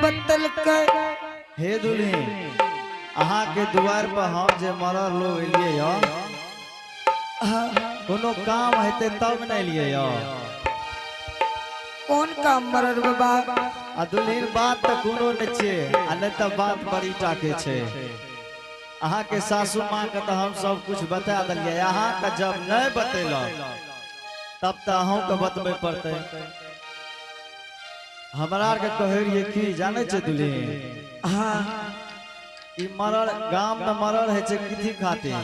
बतलकै। हे दुल्हिन, अहाँके दुआर पर हम जे मरल लोग एलियै यऽ, हाँ। कोनो काम हेतै तब ने एलियै यऽ। कोन काम मरर बाबा? आ दुल्हिन, बात तऽ कोनो नहि छै आ नहि तऽ बात बड़ी टाके छै। अहाँके सासू माँ के तऽ हम सब कुछ बता देलियै, अहाँके जब नहि बतेलक तब तऽ अहूँके बतबै पड़तै। हमरा आरके कहै रहियै की जानै छै दुल्हिन? हाँ। ई मरल गाम में मरल होइ छै कथी खातिर?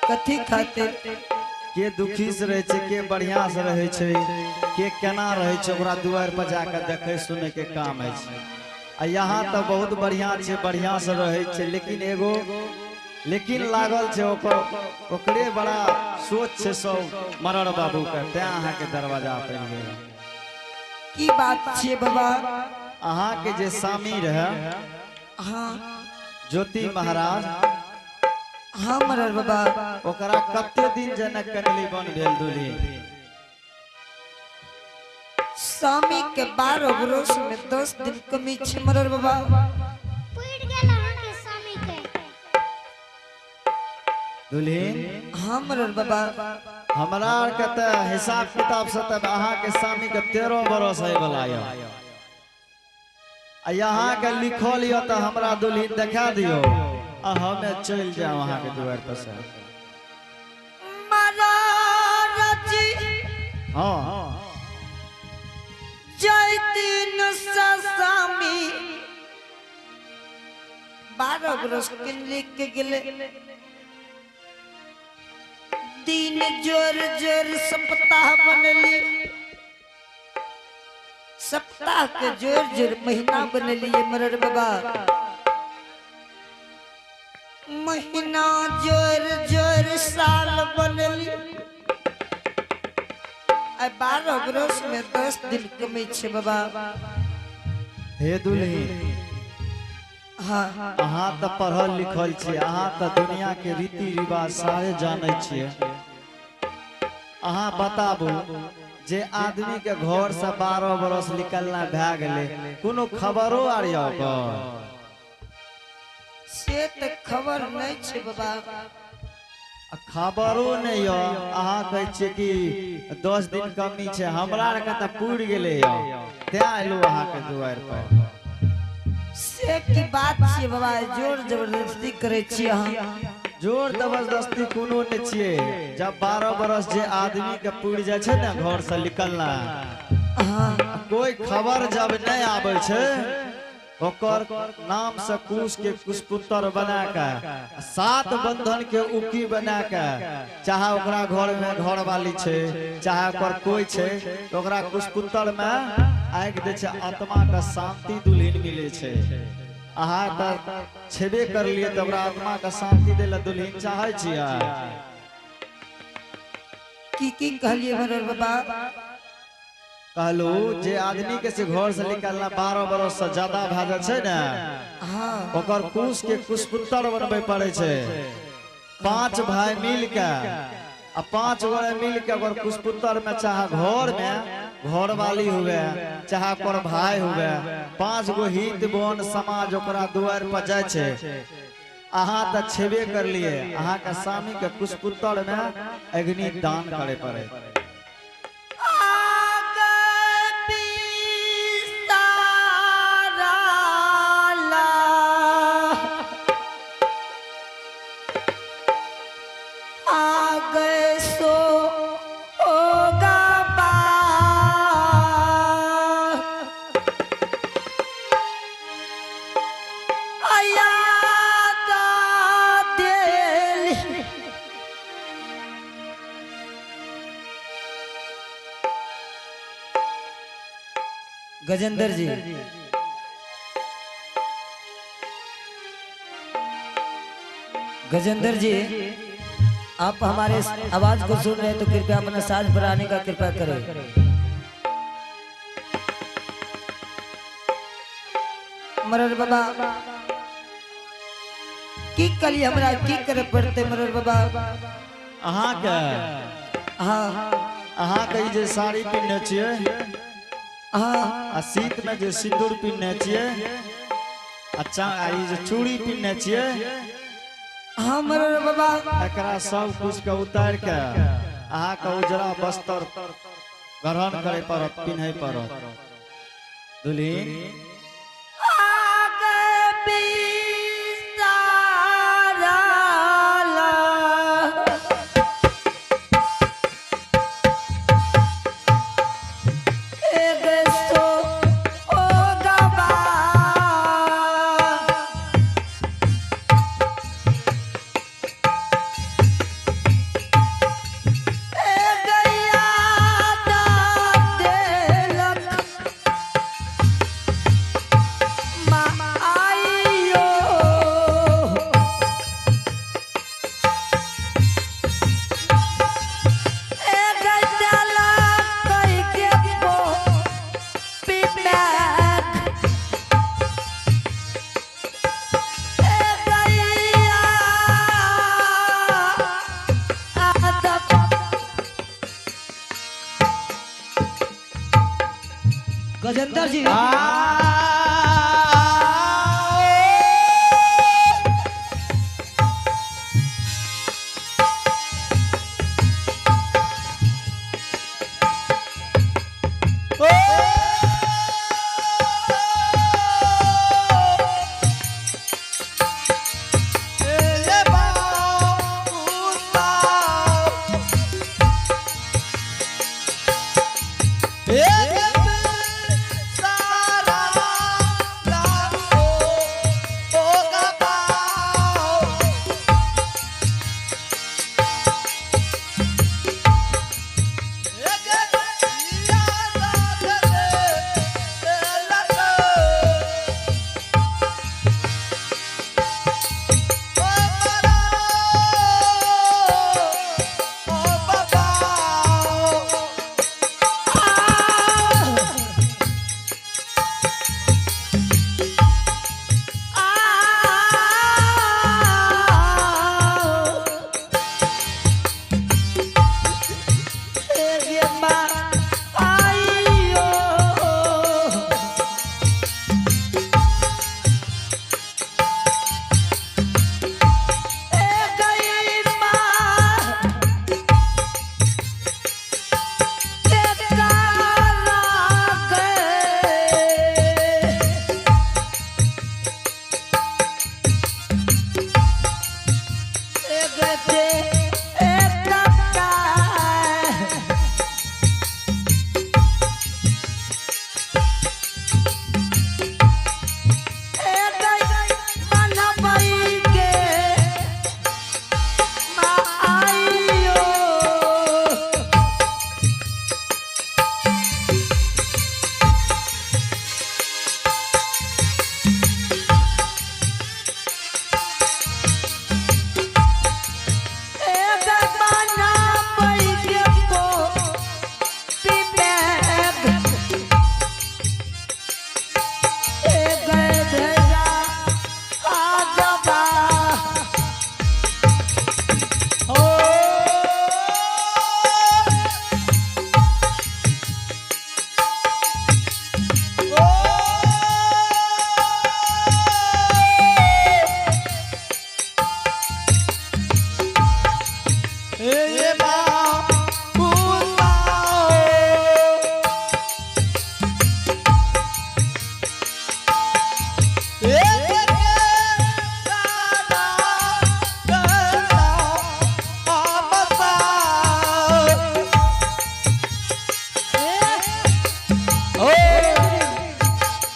कथी खातिर? के दुखी से रहै छै, के बढ़िया से रहै छै, के केना रहै छै, ओकरा दुआरि पर जाके देखै सुनै के काम होइ छै। आ यहाँ तऽ बहुत बढ़िया छै, बढ़िया से रहै छै, लेकिन एगो लेकिन लागल छै, ओकर ओकरे बड़ा सोच छै सब मरर बाबू के, तें अहाँके दरवाजा पर गेल। की बात छियै बाबा? अहाँके जे सामी रहे, हाँ। ज्योति महाराज। हाँ मरर बाबा। ओकरा कते दिन जेना कनली बन भेल दुल्हिन? स्वामी के 12 बरस में 10 दिन कमी छै मरर बाबा। पुरि गेल अहाँके स्वामी के। दुल्हिन। हाँ मरर बाबा। हमरा आरके तऽ हिसाब किताब से तऽ अहाँके स्वामी के 13 बरस होय वाला यऽ, आ यहाँ के लिखल यऽ तऽ हमरा दुल्हिन देखा दियौ आ हमे चलि जायब अहाँके दुआरि पर से। महाराज जी। हाँ। जय दिन स्वामी 12 बरस के लिख के गेले, दिन जोर जोर सप्ताह बनली, सप्ताह के जोर जोर महीना बनली मरर बाबा, महीना जोर जोर साल बनली, आ 12 बरस में 10 दिन कमी छै बाबा। हे दुल्हिन। हाँ। अहाँ तऽ पढ़ल लिखल छियै, अहाँ तऽ दुनिया के रीति रिवाज सारे जानै छियै। अहाँ बताबू जे आदमी के घर से 12 बरस निकलना भए गेलै, कोनो खबरो आर यऽ ओकर? से तऽ खबर नहि छै बाबा। आ खबरो नहि यऽ, अहाँ कहै छियै कि 10 दिन कमी छै, हमरा आरके तऽ पुरि गेलै यऽ, तें एलहुँ अहाँके दुआरि पर। से की बात छियै बाबा, जोर जबरदस्ती करै छी अहाँ? जोर जबरदस्ती कोनो नहि छियै। जब 12 बरस जे आदमी के पुरि जाइ छै ने घर से निकलना, हाँ। कोई खबर जब नहि आबै छै, ओकर नाम से कुश के कुशपुत्र बना के, 7 बंधन के उकी बना के, चाहे ओकरा घर में घरवाली छै चाहे ओकर कोई छै, ओकरा कुशपुत्र में आगि दै छै, आत्मा के शांति दुल्हिन मिले छै। अहाँ तऽ छेबे करलियै तऽ ओकरा आत्मा के शांति दै लए दुल्हिन चाहै छियै? की की कहलियै मरर बाबा? कहलू जे आदमी के से घर से निकलना 12 बरस से ज्यादा भए जाइ छै ने, हाँ। ओकर कुश के कुशपुत्र बनबै पड़ै छै। 5 भाई मिल के आ 5 गोरे मिल के ओकर कुशपुत्र में, चाहे घर में घरवाली हुए चाहे ओकर भाई हुए, 5 गो हित बन समाज ओकरा दुआरि पर जाइ छै। अहाँ तऽ छेबे करलियै, अहाँके स्वामी के कुशपुत्र में अग्नि दान करे पड़े। गजेंद्र जी, गजेंद्र जी, आप हमारे आवाज को सुन रहे हैं तो कृपया अपना साज पर आने का कृपा करें। मरर बाबा, की कली हमरा की करे पड़ते मरर बाबा? अहाँके? हाँ। अहाँके ई जे साड़ी पिन्हने छियै, हाँ। आ शीत में जे सिंदूर पिन्ने छियै, अच्छा, आ ई जे चूड़ी पिन्ने छियै, हमर बाबा, एकरा सब कुछ के उतार के अहाँ के उजरा वस्त्र ग्रहण करे पड़त, पिन्हे पड़त दुल्हिन। आगे बिसाराला। एक सो ओ गबा। ए गैया दा देलक मा आइयो। ए गैया कई के पो पिपैक। ए गैया गजेंद्र जी।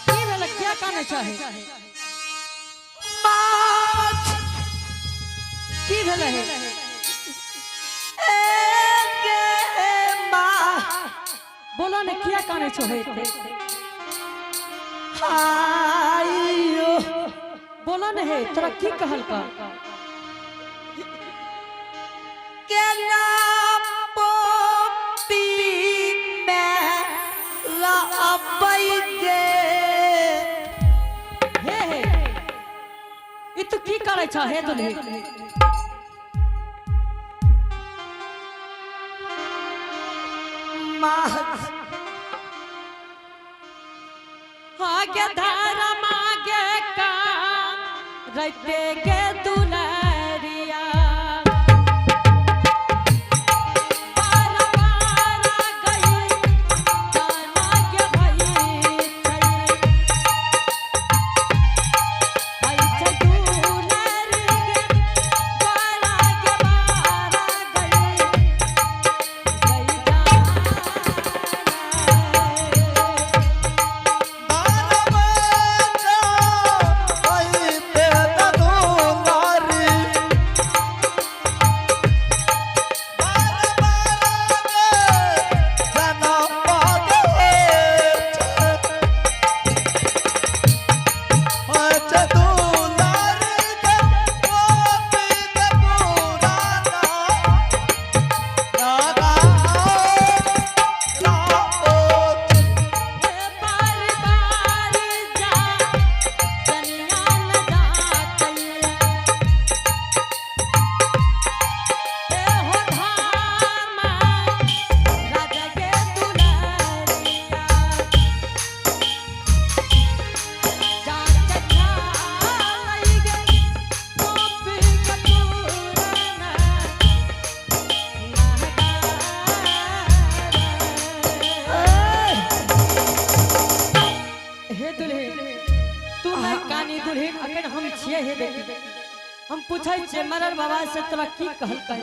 की भेलै? किया कानै चाहे? की भेलै हे? बोलो ने, किया कानै छो हे? बोलो ने हे, तोरा की कहल का? केना पोपी में लअबै गे। हे हे, ई तू की करै छ हे दुल्ही? माँ। गे धर्म गे का रते गे दुलरिया बार बार गई जाना गे भई छै भई छै दुलर गे बारा गे बारा गई गई जाना। बार बार जा कन्या न जातैया ए हो धाम राजा के दुलरिया जा चखाई गे गोपी कपूरना हे दुल्हन तू नहीं कानी दुल्हन अखन हम छियै हे बेटी हम पूछै छियै मरर बाबा से तोरा की कहलकै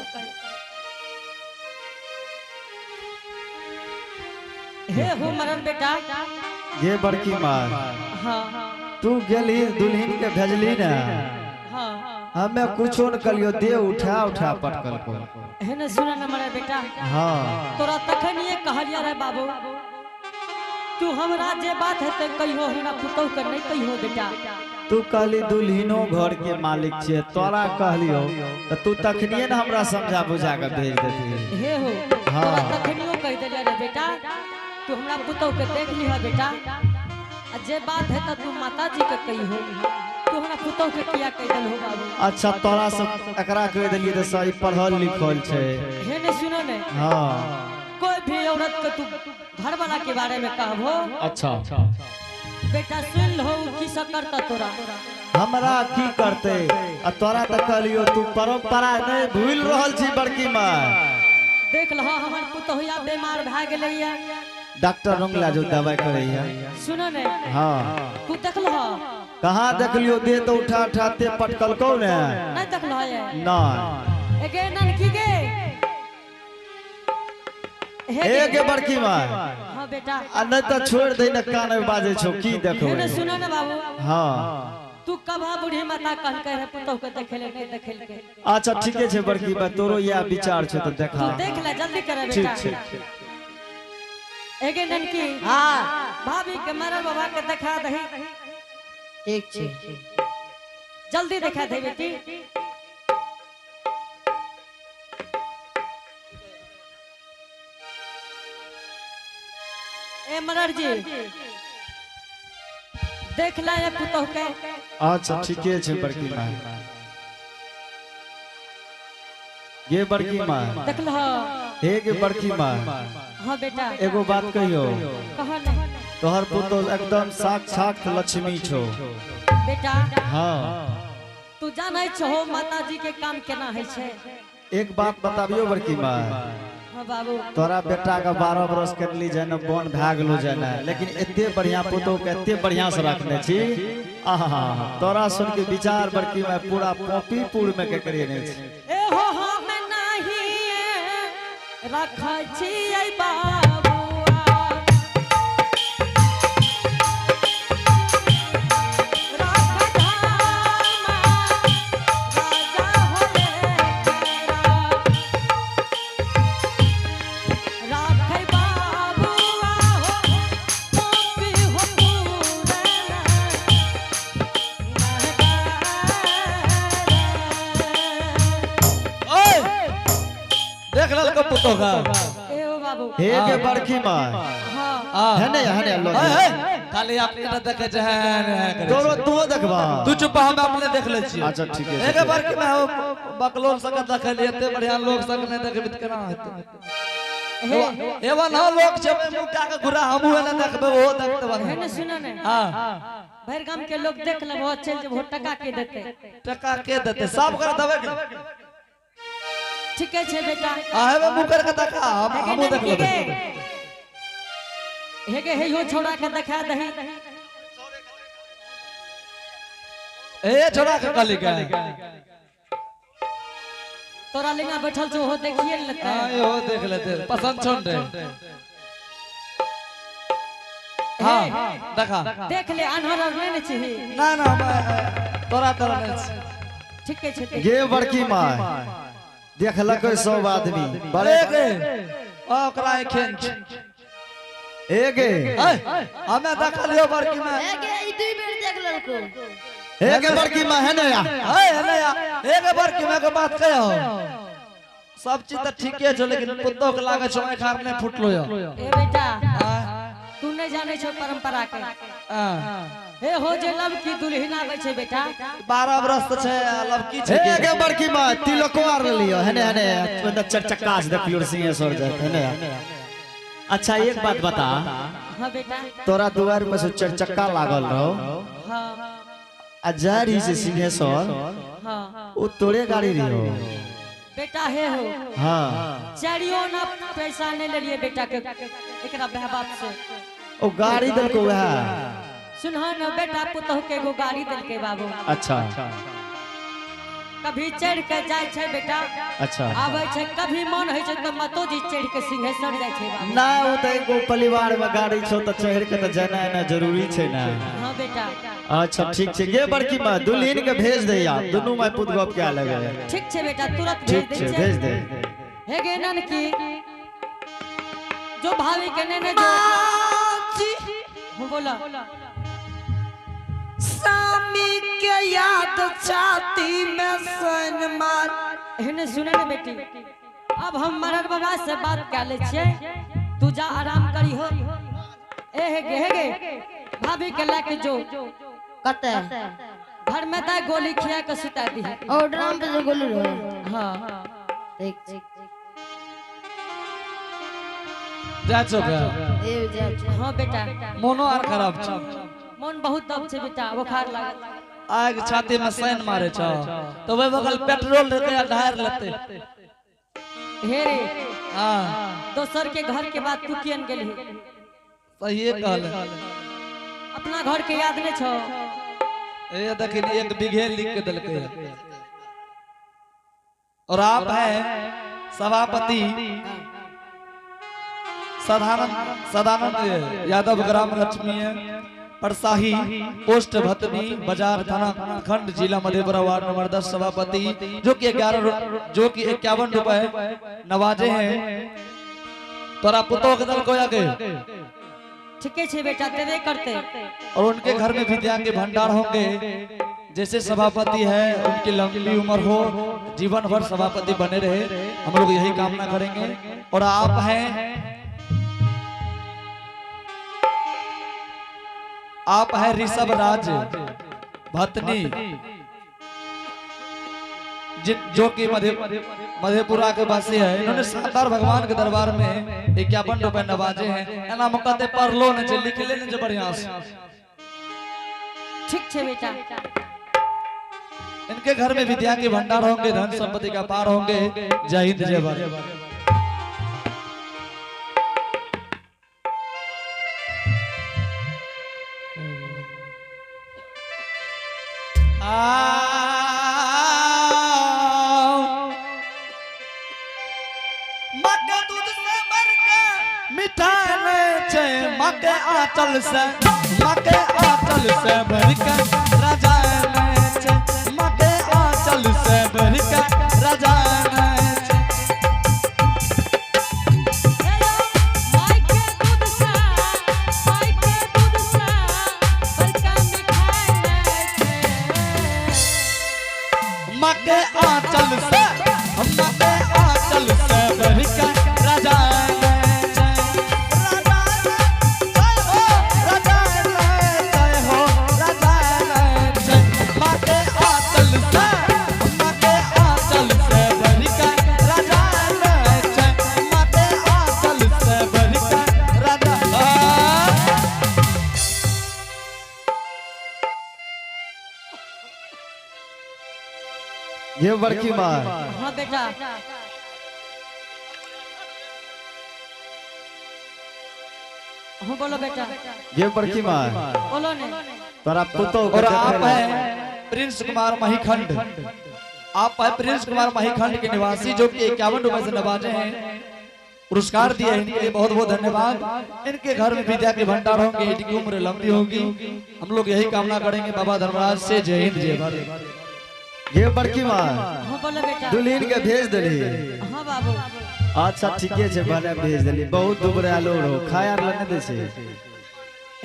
हे हो मरर बेटा ये बड़की माँ हाँ तू गेली दुल्हन के भेजली ना हाँ हमें कुछो न कलियो दे उठा उठा पटकल को हे ने सुन न मरर बेटा हाँ तोरा तखन ये कहलिया रे बाबू तू हमरा जे बात हेतै कहियो हमरा पुतहु के नहीं कहियो बेटा तू कहली दुल्हनो घर के मालिक छियै तोरा कहलियो तऽ तू तखनिए ने हमरा समझा बुझा के भेज देती हे हो हाँ। तोरा तखनियो कहि देलियै रे बेटा तू हमरा पुतहु के देख लिह बेटा आ जे बात है त तू माता जी के कहिहो तू हमरा पुतहु के किया कहि देलहो बाबू अच्छा तोरा सब एकरा कहि देलियै तऽ सही पढ़ल लिखल छै हे ने सुनो ने हाँ कोई भी औरत के तू घर वाला के बारे में कहबो अच्छा बेटा सुन लो की सब करता तोरा हमरा की करते आ तोरा तऽ कहलियो तू परंपरा नहि भूलि रहल छी बड़की माँ देख लहो हमर पुतहुया बीमार भए गेलैया डॉक्टर रंगला जो दवाई करैया सुनो ने हाँ तू देख लहो कहाँ देखलियो दे तो उठा उठा ते पटकल को ने नहीं देख लहो ये नहीं एगे ननकी गे हे हे के बड़की माँ हाँ बेटा आ नहीं तऽ छोड़ दे ने कान में बाजे छौ की हे देखो ने सुनो ने बाबू हाँ तू कभा बूढ़ी माता कहलकै रे पुतहु के देखे ले नहीं देखेलकै अच्छा ठीके छै बड़की बा तोरो इएह विचार छौ तऽ तू देखा देख ले जल्दी करे ठीक बेटा छै एगे ननकी हाँ भाभी के मरल बाबा के देखा दही ठीक छै जल्दी देखा दे बेटी ए मरर जी देख ले ये पुतहु के अच्छा ठीके छै बड़की माँ ये बड़की माँ देख लहो हे गे बड़की माँ हाँ बेटा एगो बात कहियो कहो ने तोहर पुतोह एकदम साक्षात लक्ष्मी छौ बेटा हाँ तू जानै छहो माता जी के काम केना होइ छै एक बात बताबियो बड़की माँ हाँ बाबू तोरा बेटा के 12 बरस करली जाने बन भए गेलो जाने लेकिन एते बढ़िया पुतोह के एते बढ़िया से रखने छी आहा तोरा सुन के विचार बड़की माँ पूरा पॉपीपुर में के करे नहीं छी ए हो हम नहीं रखै छियै बाबुआ राख धामा राजा होले तेरा। राखै बाबुआ हो पॉपी हो पूरना ओए देख लल को पुतोह का ए हो बाबू हे गे बड़की माँ हाँ हां है ने है ने लो ए खाली अपने न देखे छै हैं हैं करे तोरो छै। तू देखबा तू चुप हम अपने देख ले छियै अच्छा ठीके छै एक बार के मैं बकलोल सकत देखलियै एते बढ़िया लोग सक नहीं देखबी त केना हेतै हे एवन हो लोग छै मुका के घुरा हमहू एना देखबै ओहो देखते हे बन। ने सुनो ने। हां। भरि गाम के लोग देख लेबो, चल जेबो, टका के देते? टका के देते? सब कर देबै के। ठीके छै बेटा। आ हेबे मुँह कर के देखा, हम हेगे हमहू देख ननकी लेबै। गे। हेगे हे यो छोड़ा के देखा दही। ए छोड़ा के कहली के। तोरा लेंगा बैठल छौ, ओहो देखिए ने लेतै। हां, इहो देख लेते, पसंद छौन रे। हां, देखा। देख ले, अनहर आर नहि ने छिही? ना ना, हम तोरा तोरा नहीं छी। ठीके छै देख। गे बड़की माय, देखलकै सब आदमी बड़े। अरे गे, आ ओकरा एखन छै। ए गे। ऐ, हमे देखलियो बड़की में। ए गे, ई दुई बेर देख लेलको। ए गे बड़की माय, है नया। ऐ है नया। ए गे बड़की में के बात कहो, सब चीज तऽ ठीके छौ, लेकिन पुतोह के लागे छौ आँख आर नहि फुटलो यो। ए बेटा, तू नहीं जाने छौ परंपरा के। हे हो जे लव की दुल्हन आबै छै बेटा। 12 बरस तऽ छै, आ लड़की छै। ए गे बड़की माय, तिलको आर लियो हेने हेने चार चक्का से देखियो सिंहेश्वर जात हेने। अच्छा, एक बात बता। हाँ बेटा। तोरा दुआर में से चार चक्का लागल रहो हाँ। आ जा रही से सिंहेश्वर, हाँ। वो तोरे गाड़ी रही हो? बेटा, हे हो चारियो ना पैसा नहीं लेलिए बेटा के एकरा बह बाप से। ओ गाड़ी देलको वह? सुनह न बेटा, पुतोह के एगो गाड़ी देलके बाबू। कभी चढ़ के जाय छै बेटा, आबै छै। कभी मन होइ छै तऽ मतोजी चढ़ के सिंहेश्वर जाइ छै बाबू। ना, वो तो एगो परिवार में गाड़ी छौ तऽ चढ़ के तऽ जाना आना जरूरी छै ना। हाँ बेटा। अच्छा, ठीक छै गे बड़की माँ, दुल्हन के भेज दे यार, दुनू माय पुत गप क्या लगे। ठीक छै बेटा, तुरंत भेज ठीक दै छै। छियै। भेज दे। हे गे ननकी, जो भाभी के नेने जो हूँ, बोला। स्वामी के याद छाती में सन मार। एहने सुने ने बेटी, अब हम मरर बाबा से बात कर ले छियै, तू जा आराम करी हो। ए हे गे, हे गे, भाभी के लाके जो। कते? घर में दा गोली खिया के सुता दी। और ड्राम पे जो गोली रहो? हाँ। ठीक छै। जा छौ के? ए जा छौ। हाँ बेटा। मोनो आर खराब छौ? मन बहुत दब छै बेटा, बुखार लागल। आग छाती में सैन मारे छौ तो वही बगल पेट्रोल रहते आ ढार लेते। हे रे, दोसर के घर के बात तू कियन गेलही? सहिए कहले। अपना घर के याद नहीं छौ? ए देखिन, 1 बीघे लिख के देलकै। और आप हैं सभापति सदानंद सदानंद यादव, ग्राम लक्ष्मी परसाही, पोस्ट भतनी बाजार, थाना खंड, जिला मधेपुरा, वार्ड नंबर 10 सभापति, जो कि 11, जो कि 51 रुपए नवाजे हैं। तोरा पुतोह के दल को आगे। ठीके छै बेटा, देबे करते। और उनके घर में विद्या के भंडार होंगे। जैसे सभापति है, उनकी लंबी उम्र हो, जीवन भर सभापति बने रहे, हम लोग यही कामना करेंगे। और आप हैं, आप है ऋषभ राज भतनी, जिन जो कि मधेपुरा के वासी है, इन्होंने शानदार भगवान के दरबार में 51 रुपए नवाजे हैं। एना मुकते पढ़लो नहीं छै, लिखले नहीं छै बढ़िया से। ठीक छै बेटा। इनके घर में विद्या के भंडार होंगे, धन संपत्ति का पार होंगे। जय हिंद, जय भारत। मक्के दूध से बढ़के मिठाई नहीं छै, मक्के आंचल से, मक्के आंचल से बढ़के रजाई नहीं छै, मक्के आंचल से बढ़के रजाई नहीं छै। माय के दूध सा, माय के दूध सा बड़का मिठाई नहीं छै। मक्के आंचल से, मक्के आंचल से बढ़के रजाई नहीं छै। रजाई हो, रजाई नहीं छै हो, रजाई नहीं छै। मक्के आंचल से, मक्के आंचल से बढ़के रजाई नहीं छै। मक्के आंचल ये बड़की माँ। हाँ बेटा। हाँ बोलो बेटा। ये बड़की माँ। बोलो ने। तोरा पुतोह के और आप देखै हैं प्रिंस कुमार महीखंड, आप है प्रिंस कुमार महीखंड के निवासी जो कि 51 रुपए से नवाजे हैं, पुरस्कार दिए हैं, इनके लिए बहुत बहुत धन्यवाद। इनके घर में विद्या के भंडार होंगे, इनकी उम्र लंबी होगी, हम लोग यही कामना करेंगे बाबा धर्मराज से। जय हिंद, जय भारत। ये बड़की माँ। हाँ बोलो बेटा। दुल्हन के भेज देली। हाँ बाबू। अच्छा ठीके छे, भने भेज देली। बहुत दुबरालो रहो, खाया आर नहीं दे छे।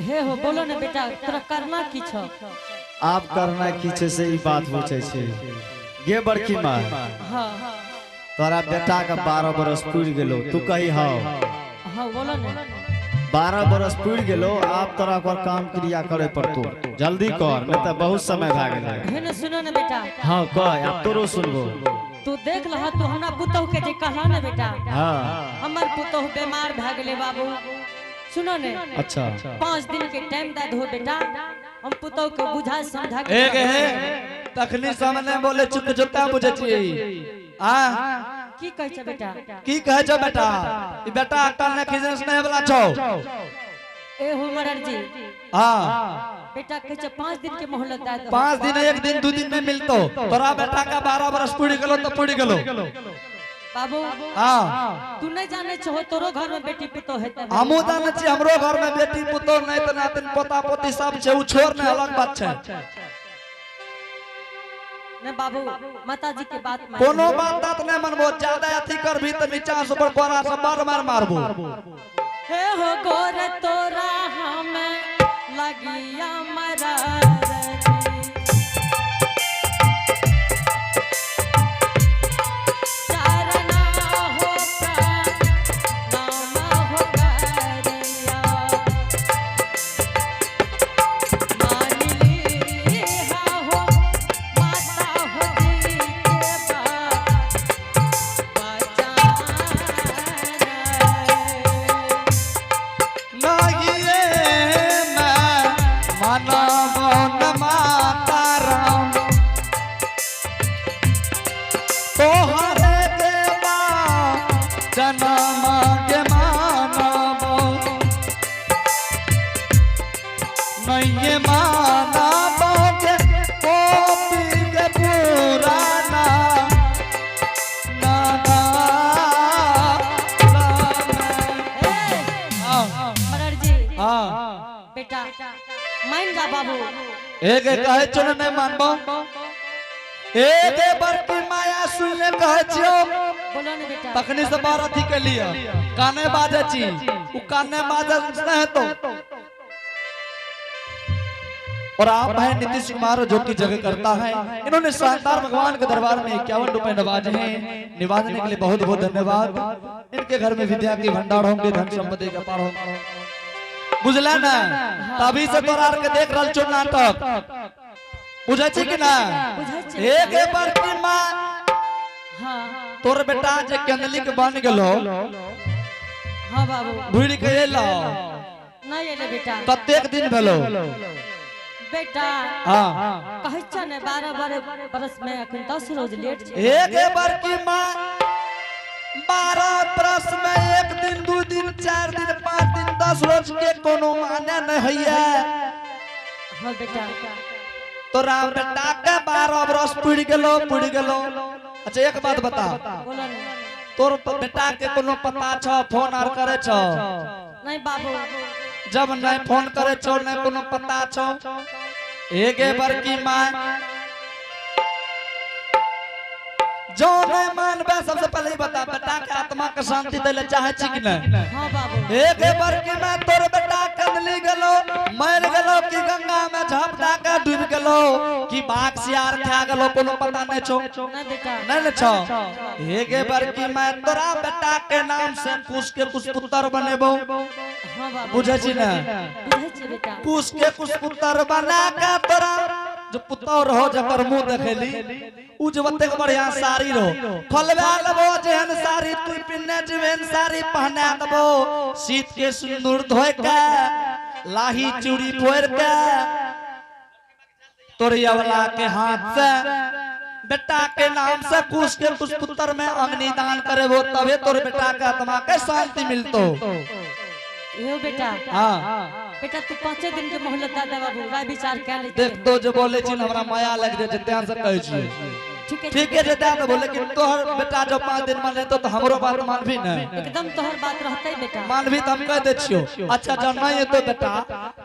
हे हो बोलो ने बेटा, तोरा करना की छो? आप करना की छे से ई बात पूछे छे। ये बड़की माँ। हाँ। तोरा बेटा के 12 बरस पुर गेलो, तू कही हाँ। हाँ बोलो ने। 12 बरस पुर गेलो, आप तोरा ओकर काम क्रिया करे पड़तो, जल्दी कर, नहीं तो बहुत समय भए गेलै। हे ने सुनो ने बेटा। हाँ कह, आब तोरो सुनबो। तू देख लहा, तू हमरा पुतोह के जे कहला ने बेटा। हाँ। हमर पुतोह बीमार भए गेलै बाबू। सुनो ने। अच्छा। 5 दिन के टाइम दे दो बेटा, हम पुतोह के बुझा समझा के। एक है तखनी सामने बोले चुप चुपता बुझे छी। आ की कहै छै बेटा? की कहै छौ बेटा? ई बेटा अकल ने खिजस नहीं वाला छौ। ए हो मरर जी। हाँ। बेटा कहै छै 5 दिन के मोहलत दे दो। 5 दिन, 1 दिन, 2 दिन में मिलतो। तोरा बेटा का 12 बरस पुरी गेलो तो पुरी गेलो। बाबू। हाँ। तू नहीं जाने छो तोरो घर में बेटी पुतोह हेतै। हमहूँ जाने छी हमरो घर में बेटी पुतोह नहीं तो नातिन पोता पोती सब छे, उ छोड़ नहीं, अलग बात छे। नहीं बाबू, माता जी के बात मान। कोनो बात तात नहीं मनबो, ज्यादा अथी करबी तो नीचा से ऊपर कोरा से मार मार मारबो। हे हो गोर तोरा हम लगिया मरा चरना हो नाम हो गरिया। मान ली हो माता हो जी के नागिए मैं मानव न माता राम, तोहरे देवा जन्म के मानव नहीं मानव के गोपी के पुराना नाना। मरर जी। हाँ। बेटा मान जा बाबू। एक कहे चलो नहीं मानबो, एक बड़की माया सुनले कहे छियो। बोलो ने बेटा। तखनी से बार अथी के लिए काने बाजे छी, उ काने बाजे नहीं तो। और आप हैं नीतीश कुमार जो कि जगह करता है, इन्होंने शानदार भगवान के दरबार में 51 रुपए नवाजे हैं। निवाजने के लिए बहुत बहुत धन्यवाद। इनके घर में विद्या के भंडार होंगे, धन संपत्ति के पार होंगे। बुझला ना? तभी से तोरा के देख रहल छौ नाटक, बुझै छी कि ना? बुझै छी। एक बड़की माँ। हाँ। तोर बेटा जे केंदली के बन गेलो। हाँ बाबू। घुरि के एलो? नहीं एले बेटा। कतेक दिन भेलो? बेटा। हाँ। कहै छ ने 12 बरस में अखन 10 रोज लेट छै। एक बड़की माँ 12 बरस में 1 दिन 2 दिन 4 दिन 5 दिन 10 रोज के कोनो माने नहीं होइया। हाँ बेटा। तोरा बेटा के 12 बरस पुरि गेलो, पुरि गेलो। अच्छा एक बात बता, बोलो ने। तोर बेटा के कोनो पता छ? फोन आर करे छ? नहीं बाबू। जब नहीं फोन करे छो, नहीं कोनो पता छो। एक बड़की माँ जो नहीं मानबे, सबसे पहले ही बता बेटा के आत्मा के शांति देले चाहे छी कि नहीं? हाँ बाबू। एक बड़की माँ तोर बेटा कंदली गेलो, मर गेलो कि गंगा में झाप दा के डूब गेलो कि बाघ सियार खा गेलो, कोनो पता नहीं छो? नहीं बेटा। नहीं न छो। एक बड़की माँ तोरा बेटा के नाम से कुश के कुश पुत्र बनेबो। हाँ बाबू। बुझै छी ना? बुझै छी बेटा। कुश के कुश पुत्र बना के तोरा जो पुतौह रहो, जकर मुंह देखेली, उ जे ओतेक बढ़िया साड़ी रहो, खोलबा लेबो, जेहन साड़ी तू पिन्ने जेहन साड़ी पहना देबो, शीत के सिंदूर धोय के लाही चूड़ी फोड़ के तोरिया वाला के हाथ से बेटा के नाम से कुश के कुशपुत्र में अग्निदान करे वो तबे तोर बेटा के आत्मा के शांति मिलतो। यो बेटा। हाँ। बेटा तू 5 दिन के मोहलत दे दे बाबू, राय विचार कर ले। देख तो जो बोले छी हमरा माया लग जाय छै तें से कहै छी। ठीक है। ठीक है जे दे देबो, लेकिन तोहर बेटा जो 5 दिन मान लेतो तो हमरो बात मानबी ने। एकदम तोहर बात रहते बेटा। मानबी तो हम कह दे छियो। अच्छा जब नहीं एतो बेटा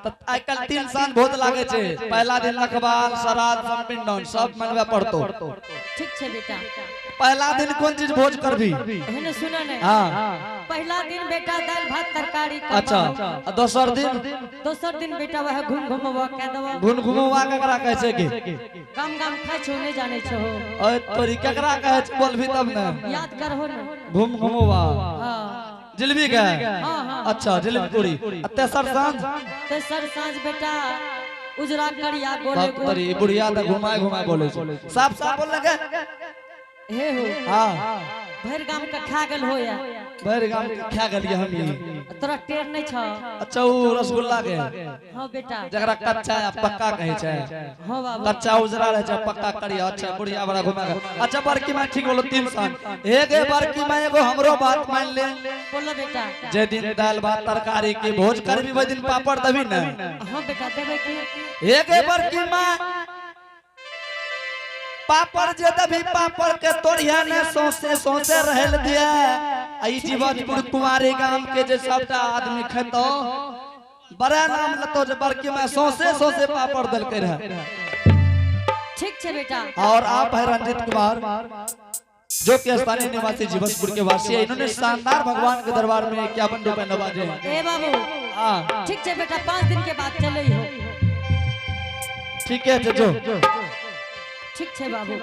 तो आइ काल्हि 3 साल बहुत लागे छै। पहला दिन लखबाल श्राद्ध संपिंडन सब मनबे पड़तो। ठीक छै बेटा। पहला दिन कोन चीज भोज करबी? एहने सुना ने। हाँ। पहला दिन बेटा दाल भात तरकारी। अच्छा आ दोसर दिन? दोसर दिन बेटा वह घूम घुमवा कह देबो। घुन घुमवा केकरा कहै छै की? गाम गाम खाइ छौ नहीं जाने छौ। ओए तोरी केकरा कहै छै बोलबी तब ने। याद करहो ने। घुम घुमवा। हाँ। जिलेबी के? हाँ हाँ। अच्छा जिलेबी पूरी। आ तेसर साँझ? तेसर साँझ बेटा उजरा करिया गोले गोल। तोरी बुढ़िया त घुमाए घुमाए बोले छै। साफ साफ बोल लगे। हे हो। हाँ। भरि गाम के खा गेल होया। भरि गाम के खा गेलियै हम ई। तोरा टेर नहीं छ। अच्छा उ रसगुल्ला के। हाँ बेटा। जकरा कच्चा या पक्का कहै छै। हाँ बाबू। कच्चा उजरा रहे छै पक्का करिया। अच्छा बुढ़िया बड़ा घुमा के। अच्छा बड़की माय ठीक बोलो 3 साल। हे गे बड़की माय एगो हमरो बात मान ले। बोलो बेटा। जे दिन दाल भात तरकारी के भोज करबी ओहि दिन पापड़ देबी ने। हाँ बेटा देबै की। हे गे बड़की माय पापड़ जे देबी पापड़ के तोड़िया ने सौंसे सौंसे रहल दिया। आ ई जीवतपुर कुमारी गाम के जे सबटा आदमी खेतो बड़ा नाम लेतो जे बड़की माय सौंसे सौंसे पापड़ देलकै रहे। ठीक छै बेटा। और आप है रंजित कुमार जो कि स्थानीय निवासी जीवतपुर के वासी है, इन्होंने शानदार भगवान के दरबार में 51 रुपए नवाजे हैं। ए बाबू। हाँ। ठीक छै बेटा, 5 दिन के बाद चले हो। ठीक है जो। ठीक छै बाबू।